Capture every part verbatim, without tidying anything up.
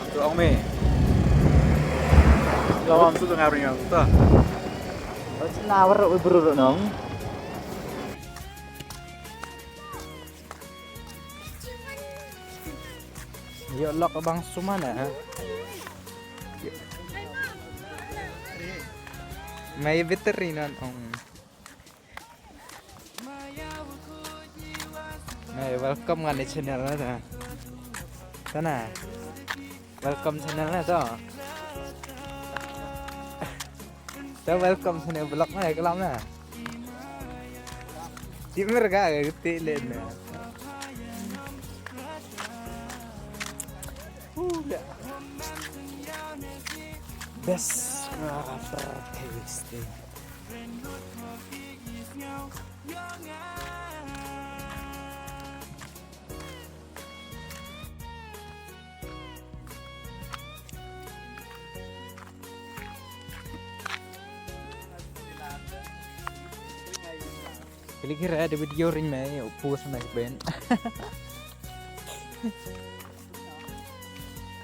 Tu ong me. Lawam tu tengah ring tu. Oh, sila wer u bru nong. Yo lok abang sumana, ha? Mai veterinary nong. Mai welcome ngan channel na ta. Sana. Welcome channel na to. To welcome channel vlog na kelam na. Ti mer ga ga ti le na. Uh, ya. Best rapper tasting. Klik here ada video ring mai post mai ben.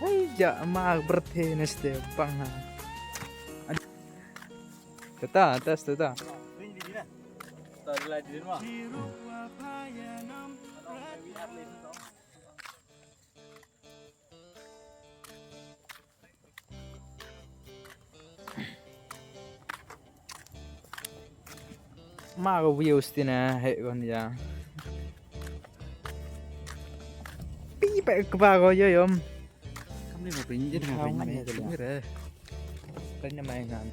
Hai ja ma berthe neste bang ha. Tata, atas tata. Ma ko views tina he kon ya. Pi pa kba ko yo yom. Kam ni ma pin je ma pin ni. Pin ni mai ngan.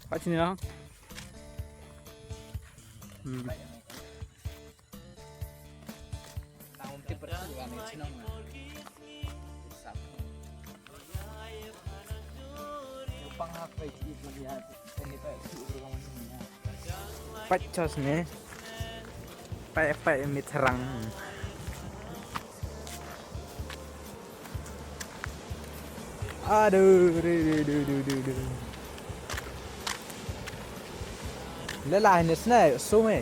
Pat sini dong. Hmm. Pat chos ne. Pat, pat mit rang. Aduh, duh, duh. Lelah ini sini, sumi.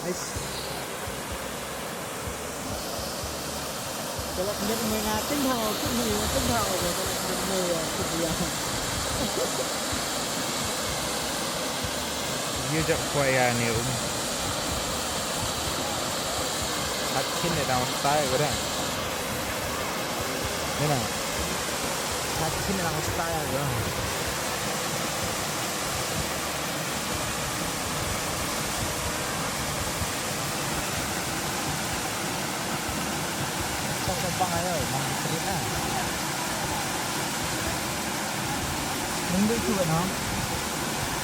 Ais. Kalau kena main ngating ha, aku ni ngating ha, kalau kena main aku dia. Ïa jap kwai ïa ni um. Hat khin ne dang stai ko da. Ni na. Hat khin ne dang stai ko da. Sa sa bang ayo, mang trip ah. Nunggu tu kan, ha?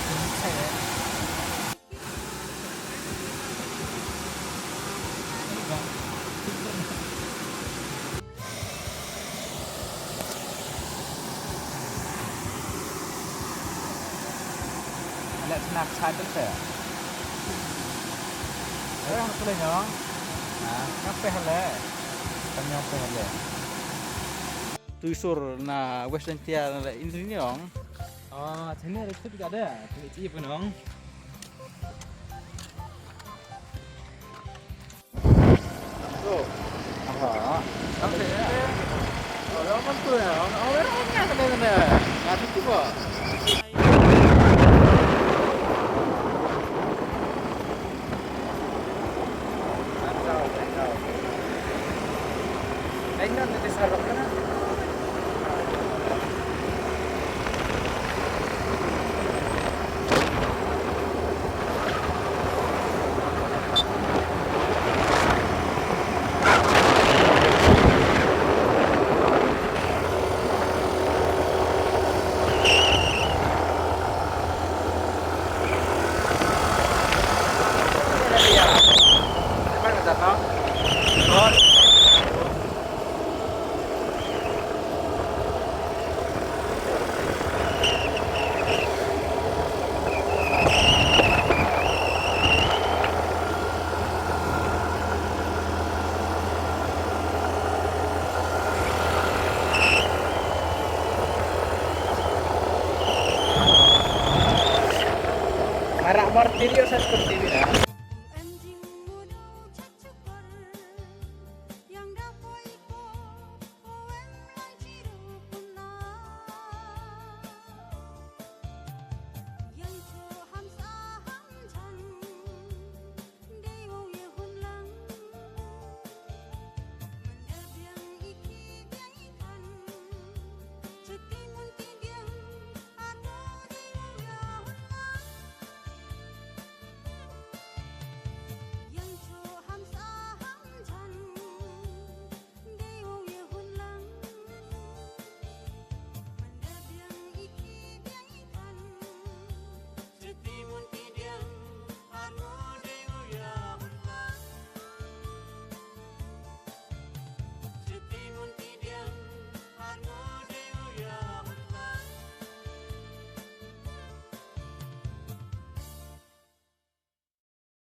Nunggu saya. Leh snak sadar te. Eh, apa le nyong? Ha? Ngape le? Kan nyong pe le. Tuisur na West Jaintia na le indri nyong. Ah, sini ada tu juga ada. Sini cip nyong. Aha. Sampai ya. Oh, dah mantul ya. Oh, dah mantul ya. Kena, kena. Ngadu tu, Pak. Tra martirio sa seperti ini.